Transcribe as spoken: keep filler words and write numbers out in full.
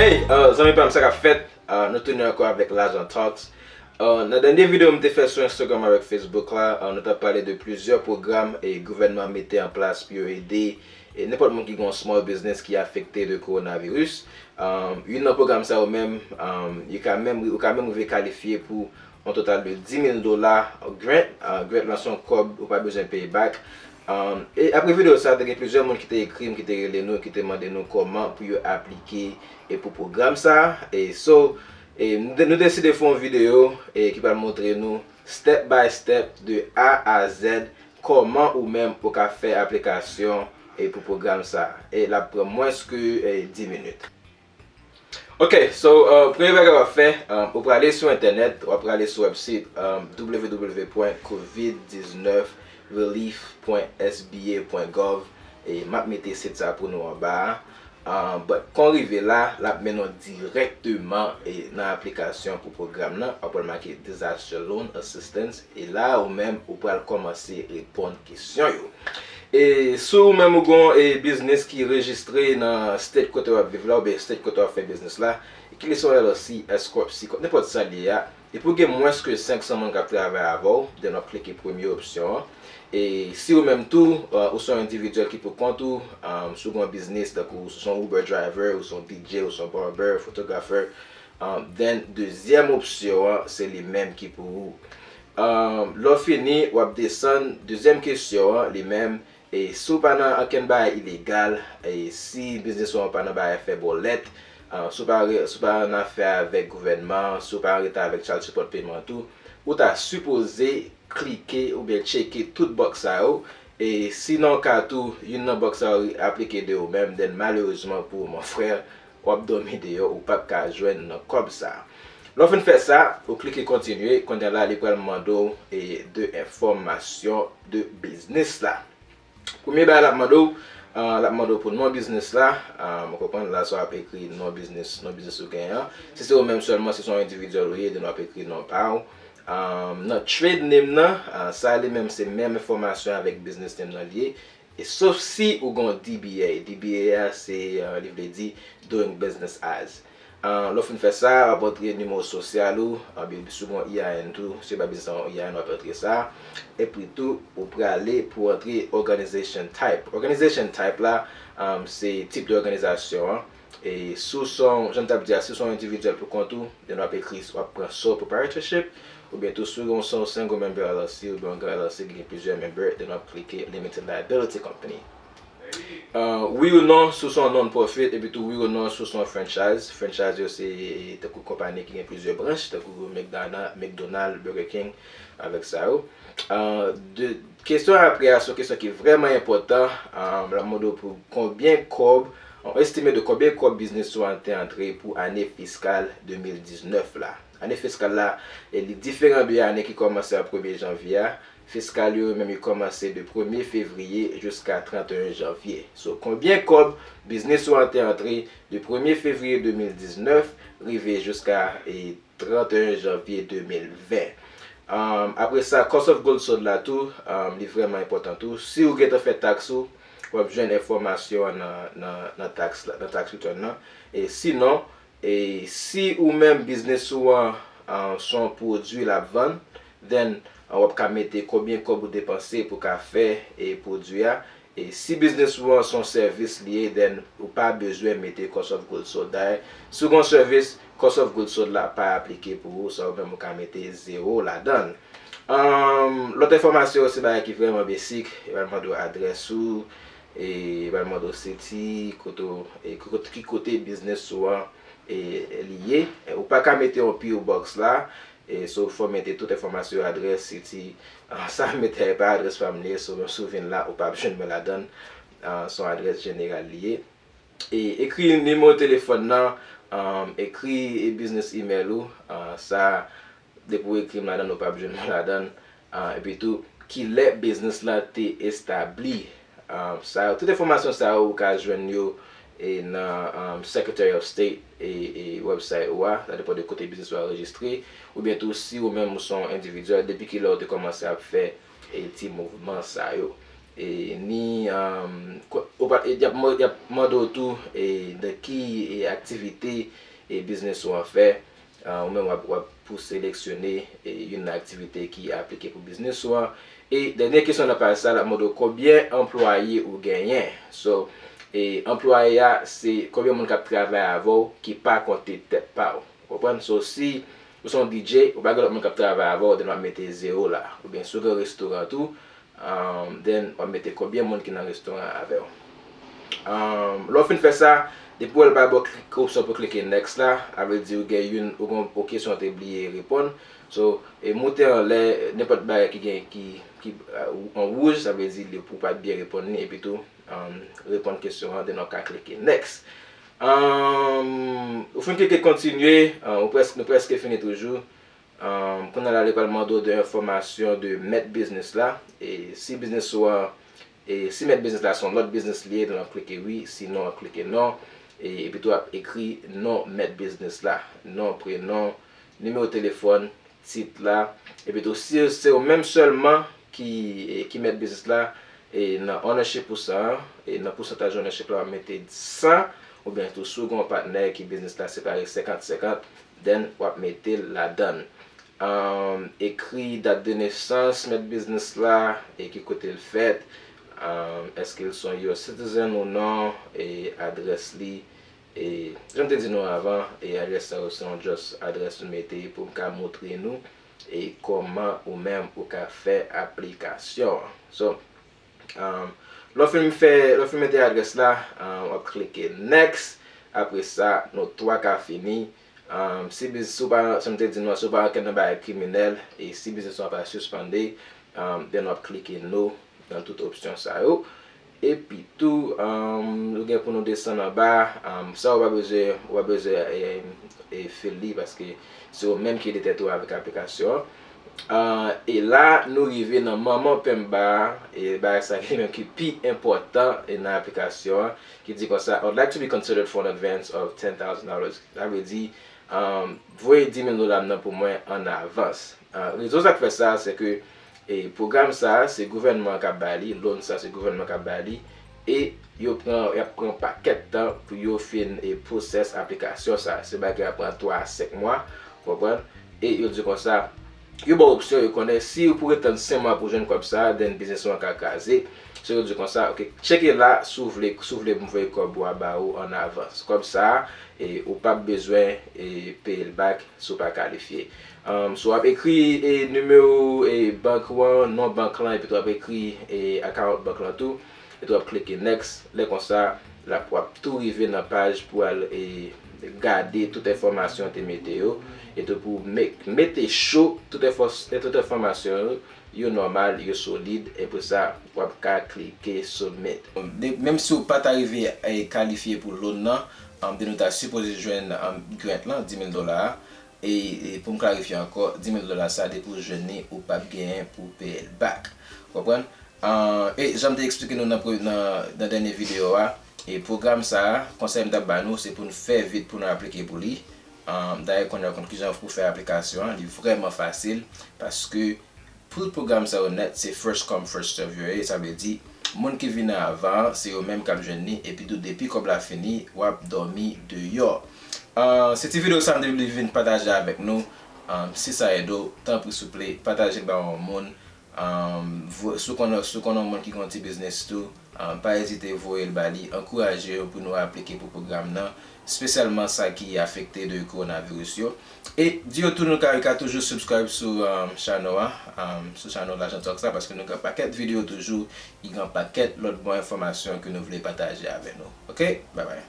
Hey, uh, zanmi pa m, sa k ap fèt? Uh, nou tounen ankò avèk Lajan Talks. Uh, nan dènye videyo m te fè sou Instagram avèk Facebook la, uh, nou t ap pale de plizyè pwogram e gouvènman mete an plas pou yo ede e nenpòt moun ki gen yon small business ki afekte de kowonaviris. Um, youn nan pwogram sa yo menm, um, yo ka menm, ou ka menm rive kalifye pou yon total de dis mil dola grant. Uh, grant lan se yon kòb ou pa bezwen peye back. Um, e apre videyo sa, te gen plizyè moun ki te ekri m, ki te rele nou, ki te mande nou kòman pou yo aplike e pou pwogram sa. E so, e nou, de- nou deside fè yon videyo e ki pral montre nou step by step de A a Z kòman ou menm ou ka fè aplikasyon e pou pwogram sa. E l ap pran mwens ke e dis minit. Ok, so, uh, premye bagay w ap fè, um, ou prale sou entènèt, w ap prale sou website um, w w w point covid dix-neuf relief point S B A point gov, e m ap mete sit sa pou nou anba a. Um, but, kan w rive la, l ap mennen w dirèkteman e nan aplikasyon pou pwogram nan, w ap wè l make Disaster Loan Assistance, e la ou menm ou pral kòmanse reponn kesyon yo. E si w menm ou gen yon e biznis ki rejistre nan state kote w ap viv la oubyen state kote w ap fè biznis la, e ki li se yon L L C, S Corp, C Corp, nenpòt sa l ye a, e pou gen mwens ke senk san moun k ap travay avè w, then w ap klike premye opsyon an. E si ou menm tou, uh, ou se yon endividyèl ki pou kont ou, um, si w gen yon biznis, tankou si w se yon Uber driver, ou se yon D J, ou se yon barber, photographer, um, then dezyèm opsyon an, se li menm ki pou ou. Um, lè w fini, w ap desann, dezyèm kesyon an, li menm, e si w pa nan okenn bagay ilegal, e si biznis ou an pa nan bagay fè bòlèt, ah, si w pa re- si w pa nan afè avèk gouvènman, si w pa an reta avèk child support payment ou, ou ta sipoze klike oubyen tcheke tout box sa yo. E si nan yon ka tou, youn nan box sa yo aplike de ou menm, then malerezman pou ou, mon frè, w ap dòmi deyò, ou p ap ka jwenn nan kòb sa. Lè w fin fè sa, ou klike kontinye, kounye a la, li pral mande w e de enfòmasyon de biznis la. Premye bagay l ap mande w, ah, l ap mande w pou non biznis la. Ah, mwen konprann la sa w ap ekri non biznis, non biznis ou genyen an. Si se ou menm sèlman, si se yon endividyèl ou ye, then w ap ekri non pa w. Ah, nan trade name nan, ah, sa li menm se menm enfòmasyon avèk business name nan li ye. E sof si ou gen yon D B A. D B A a se, ah, li vle di doing business as. Ah, lè w fin fè sa, w ap antre nimewo sosyal ou, ah, oubyen si w gen yon E I N tou, si w pa biznis la yon E I N, w ap antre sa. Epi tou, ou prale pou antre organization type. Organization type la, ah, se tip de òganizasyon an. E si w se yon, jan m t ap di a, si w se yon endividyèl pou kont ou, then w ap ekri, w ap pran sole proprietorship, oubyen tou si w se yon single member L L C, oubyen yon gran L L C ki gen plizyè member, then w ap klike limited liability company. Ah, wi ou non, si w se yon non-profit, epi tou wi ou non, si w se yon franchise. Franchise yo se, e, tankou konpayi ki gen plizyè branch, tankou McDonald, McDonald, Burger King, avèk sa yo. Ah, de, kesyon apre a, se yon kesyon ki vrèman enpòtan. Ah, l ap mande w pou konbyen kòb, yon estime de konbyen kòb biznis ou an te antre pou ane fiskal de mil diznèf la. Ane fiskal la, e li diferan de ane ki kòmanse a premye janvye a. Fiskal yo menm yo kòmanse de premye fevriye jiska trannteyen janvye. So, konbyen kòb biznis ou an te antre de premye fevriye de mil diznèf rive jiska, e, trannteyen janvye de mil ven. Um, apre sa, cost of goods sold la tou, um, li vrèman enpòtan tou. Si ou gentan fè taks ou, w ap jwenn enfòmasyon an nan, nan, nan taks la, nan tax return nan. E sinon, e si ou menm biznis ou an, ah, se yon pwodui l ap vann, then, ah, w ap ka mete konbyen kòb ou depanse pou ka fè e pwodui a. E si biznis ou an se yon sèvis li ye, then ou pa bezwen mete cost of goods sold. Dayè, si w gen yon sèvis, cost of goods sold la pa aplike pou ou, sa ou menm ou ka mete zewo ladan l. Um, lòt enfòmasyon yo se bagay ki vrèman besik, yo pral mande w adrès ou, e yo pral mande w siti, kote w, e ki kote, ki kote biznis ou an, e li ye. E ou pa ka mete yon P O box la, e so fò w mete tout enfòmasyon yo, adrès, siti, ah, sa m mete a e pa adrès pa m li ye, so menm si w vin la, ou p ap jwenn mwen ladan l, ah, se yon adrès jeneral li ye. E ekri nimewo telefòn nan, um, ekri e business email ou, ah, sa, depi w ekri m ladan l, ou p ap jwenn mwen ladan l. Ah, epi tou, kilè biznis la te establi. Ah, sa, tout enfòmasyon sa yo, ou ka jwenn yo e nan, um, Secretary of State e, e website ou a, sa depann de kote biznis ou a anrejistre, oubyen tou si ou menm ou se yon endividyèl, depi kilè ou te kòmanse ap fè e ti mouvman sa yo. E ni, um, ko- Ou pa, y ap, y ap mande w tou, e, nan ki, e, aktivite, e, biznis ou an fè. Ah, ou menm w ap, w ap pou seleksyone, e, youn nan aktivite ki aplike pou biznis ou an. E dènye kesyon nan paj sa, l ap mande w konbyen anplwaye ou genyen. So, e, anplwaye a, se konbyen moun k ap travay avè w ki pa konte tèt pa w. Ou konprann? So, si ou se yon D J, ou pa gen lòt moun k ap travay avè w, then w ap mete zewo la. Oubyen si w gen restoran tou, um, then w ap mete konbyen moun ki nan restoran an avè w. Um, lè w fin fè sa, depi w wè l pa ba w klik, opsyon pou klike next la, sa vle di ou gen youn, ou gen yon kesyon w te bliye reponn. So, e moute anlè, nenpòt bagay ki gen, ki, ki, uh, an wouj, sa vle di li, ou pa t byen reponn li, epi tou, um, reponn kesyon an, then w ka klike next. Um, ou fin klike kontinye, uh, ou prèsk-, nou prèske fini toujou. Um, kounye a la, li pral mande w de enfòmasyon de mèt biznis la. E si biznis ou an, e si mèt biznis la se yon lòt biznis li ye, then w ap klike wi, sinon w ap klike non. E, epi tou w ap ekri non mèt biznis la. Non, prenon, nimewo telefòn, tit la. Epi tou, si se ou menm sèlman ki, e, ki mèt biznis la, e nan ownership ou sa, e nan pousantaj ownership la, w ap mete san, oubyen tou si w gen yon patnè ki biznis la separe senkant senkant, then w ap mete l ladan l. Um, ekri dat de nesans mèt biznis la, e ki kote l fèt, um, èske l se yon U S citizen ou non, e adrès li, e jan m te di nou avan, e adrès sa yo se yon just adrès nou mete pou m ka montre nou, e kòman ou menm ou ka fè aplikasyon an. So, um, lè w fin fè, lè w fin mete adrès la, um, w ap klike next. Apre sa, nou twa ka fini. Um, si biz-, si w pa, jan m te di nou an, si w pa ankenn nan bagay kriminèl, e si biznis ou an pa sispande, um, then w ap klike no nan tout opsyon sa yo. Epi tou, um, nou gen pou nou desann anba, um, sa ou pa bezwen, ou pa bezwen, e, e, fè li, paske se ou menm ki ede tèt ou avèk aplikasyon an. Ah, e la, nou rive nan manman penba a, e bagay sa ki menm ki pi enpòtan, e nan aplikasyon an, ki di konsa, "I would like to be considered for an advance of ten thousand dollars." Sa vle di, um, voye dis mil dola m nan pou mwen an avans. Ah, rezon sa k fè sa, se ke, e, pwogram sa, se gouvènman an k ap ba li, loan sa, se gouvènman an k ap ba li, e yo pran, y ap pran pakèt tan pou yo fin, e, pwosès aplikasyon sa. Se bagay ki ap pran twa a senk mwa, ou konprann? E yo di konsa, yo ba w opsyon, yo konnen si ou pou ret tann senk mwa pou jwenn kòb sa, then biznis ou an ka kraze. So yo di konsa, "Ok, tcheke la, si w vle, si w vle m voye kòb ou a ba ou an avans." Kòb sa, e, ou p ap bezwen, e, peye l back si w pa kalifye. Um, so w ap ekri, e, nimewo, e, bank ou an, non bank lan, epi tou w ap ekri, e, account bank lan tou. Epi tou w ap klike next. Lè konsa, l ap, w ap tou rive nan paj pou al, e, gade tout enfòmasyon w te mete yo. Epi tou pou me-, mete cho tout enfò-, e, tout enfòmasyon yo, yo nòmal, yo solid. Epi sa, w ap ka klike submit. De, menm si w pa ta rive, e, kalifye pou loan nan, um, de nou ta sipoze jwenn, um, grant lan, dis mil dola a. E, e pou m klarifye ankò, dis mil dola sa, depi w jwenn li, ou p ap genyen pou w peye l back. Konprann? Ah, e jan m te eksplike nou nan pre-, nan, nan dènye videyo a, e pwogram sa a, konsèy m t ap ba nou, se pou n fè vit pou nou aplike pou li. Ah, dayè, kounye a w konn kijan pou fè aplikasyon an, li vrèman fasil, paske tout pwogram sa yo nèt, se first come, first serve yo ye, sa vle di, moun ki vini avan an, se yo menm k ap jwenn li, epi tou depi kòb la fini, w ap dòmi deyò. Ah, se ti videyo sa m te vle vin pataje avèk nou. Ah, si sa ede w, tanpri souple, pataje l ba yon moun. Um, vo-, si w konnen, si w konnen yon moun ki gen yon ti biznis tou, um, pa ezite voye l ba li, ankouraje yo pou nou aplike pou pwogram nan, espesyalman sa ki afekte de kowonaviris yo. E di yo tou nou ka, yo ka toujou subscribe sou, um, channel a, um, sou channel Lajan Talks la, paske nou gen pakèt videyo toujou, e gen pakèt lòt bon enfòmasyon ke nou vle pataje avè nou. Ok? Bye bye.